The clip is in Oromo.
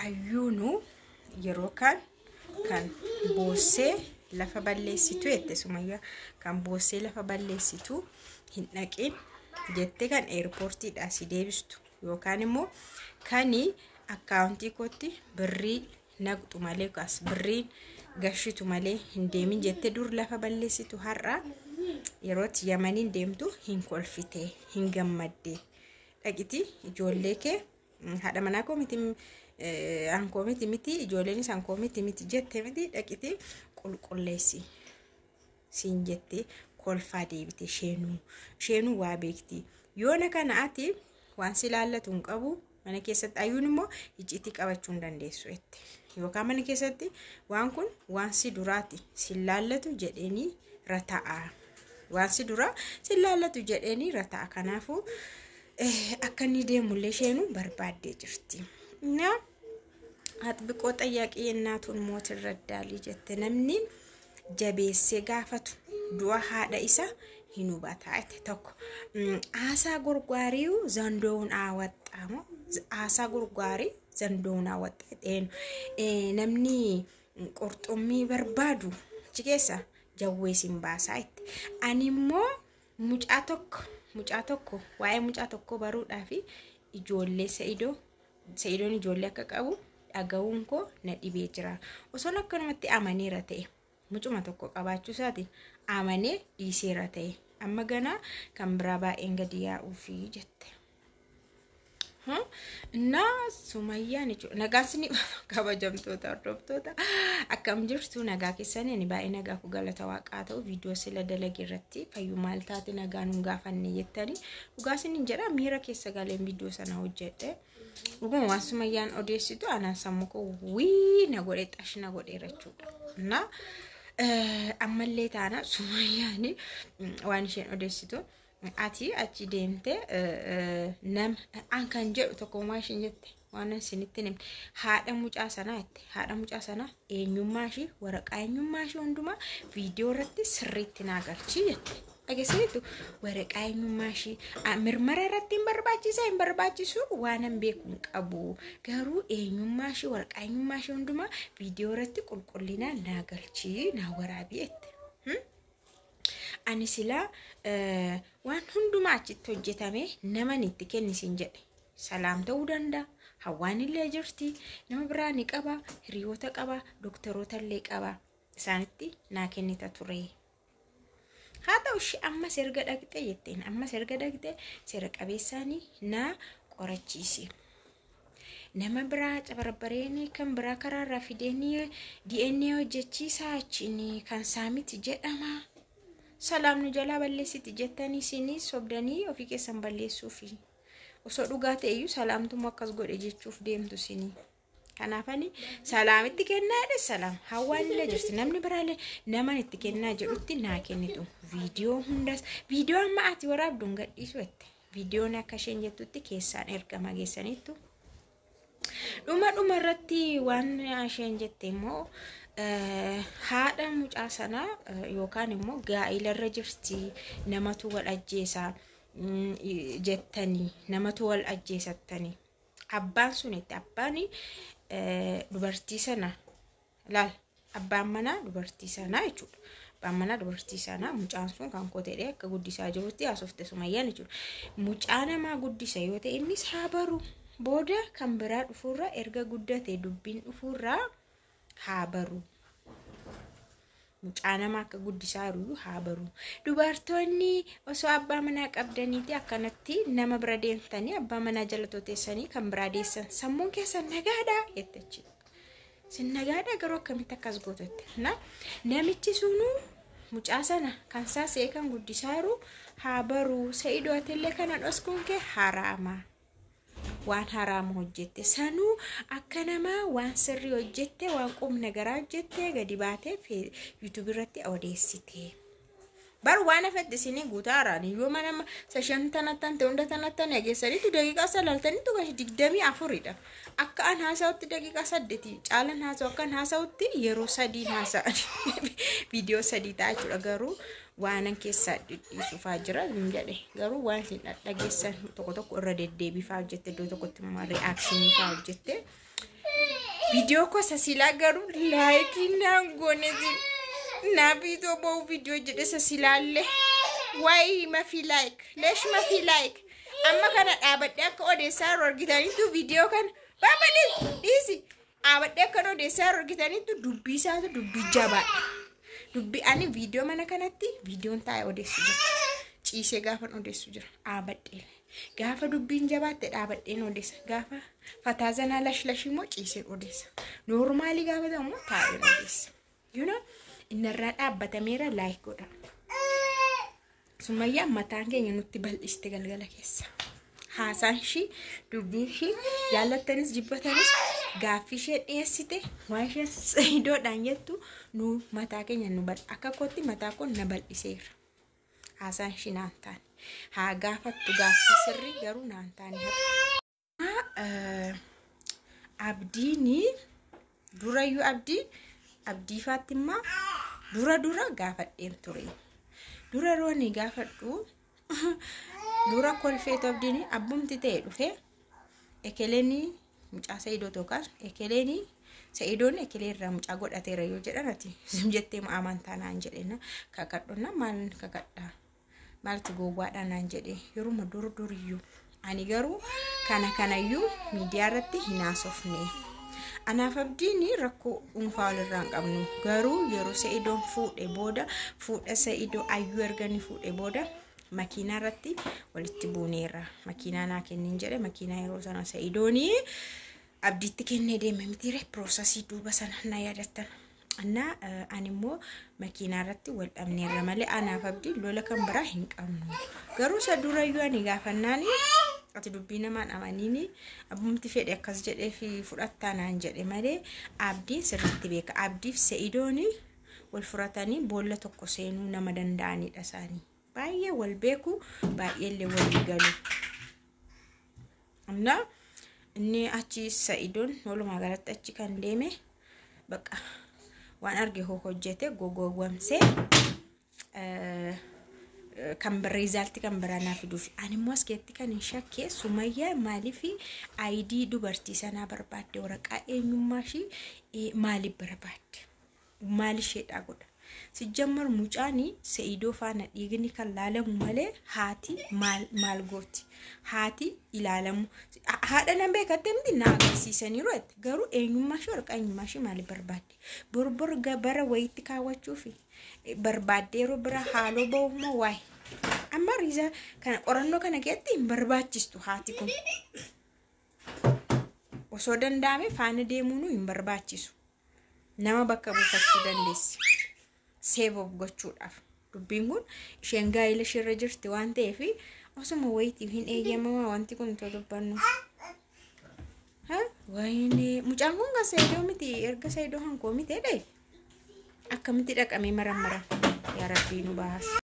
Ayyuunu yeroo kaan kan boossee lafa balleessitu jette Sumayyaa, kan boossee lafa balleessitu hin dhaqin jette, kan eerpoortiidhaa si deebistu yookaan immoo kan akkaawuntii kootti birrii naqxu malee, as birriin gashitu malee hin deemin jette dur lafa balleessitu, har'a yerootti Yamaniin deemtu hin kolfite, hin gammadde. Dhaqiti ijoollee kee, haadha manaa koo miti, ankoo miti miti, ijoolleenis ankoo miti miti jette miti, dhaqiti qulqulleessi siin jette, kolfaa deebite. Isheenuu waa beekti. Yoona kana ati waan si laallatu hin qabu mana keessatti, ayyuun immoo icciitii qabachuu hin dandeessu jette, yookaan mana keessatti waan kun waan si duraati si laallatu jedheenii rata'a, waan si duraa si laallatu jedheenii rata'a. Kanaafuu akka inni deemullee isheenuu barbaaddee jirti. Na አጥብቆ ጠያቂ የእናቱን ሞት ይረዳል jette, namni jabeessee gaafatu du'a haadha isa hin hubataa jette. Tokko aasaa gorgwaariyu zandoon አወጣሞ aasaa gorgwaarii zandoon አወጣ, namni qurxummii barbaadu achi keessa jawwee sin baasaa jette. Ani immoo mucaa tokko waa'ee mucaa tokko baruudhaaf ijoollee Sa'idoo, Sa'idoon ijoollee akka qabu dhaga'uun koo na dhibee jira. Osoon akkanumatti amaneera ta'e, mucuma tokko qabaachuu isaatiin amanee dhiiseera ta'e, amma ganaa kan biraa baay'een gadi yaa'uufi jette. እና Sumayyaan jechuudha. Nagaan isin kabajamtoota hordoftoota, akkam jirtu? Nagaa keessanii? Ani baay'ee nagaa ku galata waaqaa ta'u. Viidiyoo sila dalage irratti fayyuu maal taate nagaa nuun gaafanne jettanii, dhugaa isiniin jedha, miira keessa galeen viidiyoo sana hojjedhe. Dhuguma waan Sumayyaan odeessitu anaan sammuu koo wii na godhe, xash na godheera jechuudha. እና ammallee taana Sumayyaan waan isheen odeessitu, ati achi deemte nama an kan jedhu tokkummaa isheen jette waan isinitti himne, haadha mucaa sanaa jette, haadha mucaa sanaa eenyummaa ishee, waraqaa eenyummaa ishee hundumaa viidiyoo irratti sirriitti naa galchii jette. Dhageessaniitu, waraqaa eenyummaa ishee mirmara irratti hin barbaachisa hin barbaachisu waan hin beeku hin qabu, garuu eenyummaa ishee, waraqaa eenyummaa ishee hundumaa viidiyoo irratti qulqullinaan naa galchii, naa waraabii jette. Ani silaa waan hundumaa achitti hojjetame naman itti kennisiin jedhe. Salaam ta'uu danda'a. Hawaan illee jirti. Nama biraa ni qaba. Hiriyoota qaba. Doktoroota illee qaba. Isaanitti naa kennita ture. Haa ta'u ishee ammas erga dhaqxee jetteen, ammas erga dhaqxee seera qabeessaanii naa qorachiisi. Nama biraa cabarbareen kan biraa karaarraa fideenii DNA hojjechiisaa achiin kan saamiti jedhama. Salaam nu jalaa balleessiti jettanii isinii sobdanii ofii keessan balleessuufi. Osoo dhugaa ta'eyyuu salaamtummaa akkas godhe jechuuf deemtu isinii. Kanaafani salaamitti kennaa jedhe, salaam hawaan illee jirti, namni biraallee naman itti kennaa jedhutti naa kennitu. Viidiyoo hundas, viidiyoo amma ati waraabduun gadhiisu jette. Viidiyoon akka isheen jettutti keessaan ergama geessaniittu. Dhuma irratti waan isheen jette immoo, haadha mucaa sanaa yookaan immoo gaa'ilarra jirti, namatu wal ajjeesaa jettanii, namatu wal ajjeesattanii. Abbaan sun itti abbaan dubartii sana laal, abbaan manaa dubartii sanaa jechuudha. Abbaan manaa dubartii sanaa mucaan sun kan koo ta'e akka guddisaa jirutti haasofte Sumayyaan jechuudha. Mucaa namaa guddisa yoo ta'e innis haa baru. Booda kan biraa dhufuurraa, erga guddate dubbiin dhufuurraa haa baru. Mucaa namaa akka guddisaa jiru haa baru. Dubartoonni osoo abbaa manaa qabdaniiti akkanatti nama bira deemtanii abbaa manaa jala teessanii kan biraa deessan, sammuun keessan nagaadhaa jettachi. Sin nagaadhaa garuu akkamitti akkas gootatte? Na namichi sunuu mucaa sana kan isaa kan guddisaa jiru haa baru. Sa'idoo atillee kana dhoskuun kee haraama. Waan haraama hojjette sanuu akka namaa waan sirrii hojjette, waan qubna garaa hojjette gadi baatee yuutuubii irratti odeessite. Bar waan hafette isinii guutaa haaraan yoo mana sashan tanattan ta'e hunda tanattan dhageessaniitu daqiiqaa salaltaniitu 24dha. Akka an haasa'utti daqiiqaa 8 caalan haasa'u, akka an haasa'utti yeroo 3 haasa'an viidiyoo 3 ta'a jechuudha, garuu waanan keessaa dhidhiisuufaa jira jedhe, garuu waan isin dhageessan tokko tokko irra deddeebifaa hojjette, iddoo tokkotti immoo reaction faa hojjette. Viidiyoo koo sasilaa garuu laayikii naan goone naa viidiyoo ba'u viidiyoo jedhe sasilaallee. Waayii mafii laayik leesh mafii laayik amma kana dhaabadhee akka odeessaa yeroo argitanitti viidiyoo kana babalii dhiisi dhaabadhee akka odeessaa yeroo argitanitti dubbii isaatu dubbii jabaadha. Dubbii ani viidiyoo mana kanatti viidiyoon taa'ee odeessu jira. Ciisee gaafan odeessu jira dhaabadhee. Gaafa dubbiin jabaatte dhaabadheen odeessa. Gaafa fataa zanaa lash immoo ciiseen odeessa. Noormaalii gaafa ta'u immoo taa'een odeessa. You know innarraa dhaabbatameera laayik godha. Sumayyaan mataan keenya nutti bal'iste galgala keessa. Haasaan ishii dubbiin ishii jaallattanis jibbatanis gaaffii ishee dhiyeessite waan isheen sayidoodhaan jettu nu mataa keenya nu bal'a. Akka kootti mataa koo na bal'iseera. Haasaan ishii naan taane. Haa gaafattu gaaffii sirrii garuu naan taane. Abdiini durayyuu abdii faattimmaa dura gaafadheen ture. Dura rooni gaafadhu dura kolfeetu abdiin abbumti ta'e dhufe ekeleenii mucaa Sa'idoo tokko ekeleenii Sa'idoon ekelee irraa mucaa godhateera yoo jedhan ati jettee amantaa naan jedhena kakadhonna maal kakadha maalti gowwaadha naan jedhe yeruma dur duriyyuu ani garuu kana kanayyuu miidiyaa irratti hin haasofne. Anaaf abdiin rakkoo dhuunfaa walirraa hin qabnu garuu yeroo Sa'idoon fuudhe booda fuudha Sa'idoo ayyuu erganii fuudhe booda makiinaa irratti walitti buuneerra. Makiinaa naa kennin jedhe makiinaa yeroo sana Sa'idoonii abdiitti kennee deeme mitiire piroosasii duuba sana na yaadattan. Annaa ani immoo makiinaa irratti wal dhabneerra malee anaaf abdiin lola kan biraa hin qabnu. Garuu isa durayyuu ani gaafannaani ati dubbii namaan amaniini abbumti fedhe akkas jedhee fi fudhattaa naan jedhe malee abdiin sirriitti beeka. Abdiif Sa'idooni wal furatanii boolla tokko seenuu nama danda'anidha isaanii. Baay'ee wal beeku baay'eellee walii galu. Innaa inni achi Sa'idoon walumaa galatti achi kan deeme bakka waan arge hojjete goggoowwamsee kan riizaaltii kan biraa naa fiduuf. Ani immoo as keessatti kan hin shakke Sumayyaa maaliif ayidii dubartii sanaa barbaadde waraqaa eenyummaa ishii maaliif barbaadde maal isheedhaa godha. Sijjammar mucaan Sa'idoo faana dhiigni kan laalamu malee haati maal gooti haati ilaalamu haadha nan beekatte miti na agarsiisaniiru garuu eenyummaa ishee waraqaa eenyummaa ishee maaliif barbaadde borbor bara wayiitti kaawwachuuf barbaadde yeroo bira haaloo ba'u immoo waa'ee amma riiza kana qorannoo kana keessatti hin barbaachistu haati kun osoo danda'ame faana deemuun hin barbaachisu nama bakka buufachuu dandeessi. Seef of gochuudhaaf dubbiin kun isheen gaa'ela isheerra jirti waan ta'eef osuma wayiitiif hin eeyyamamaa wanti kun itoo dubbannu. Wayinee mucaan kun kan Sa'idoo miti erga Sa'idoo hankoo miti jedhee akkamitti dhaqamee maramara yaa rabbii nu baasa.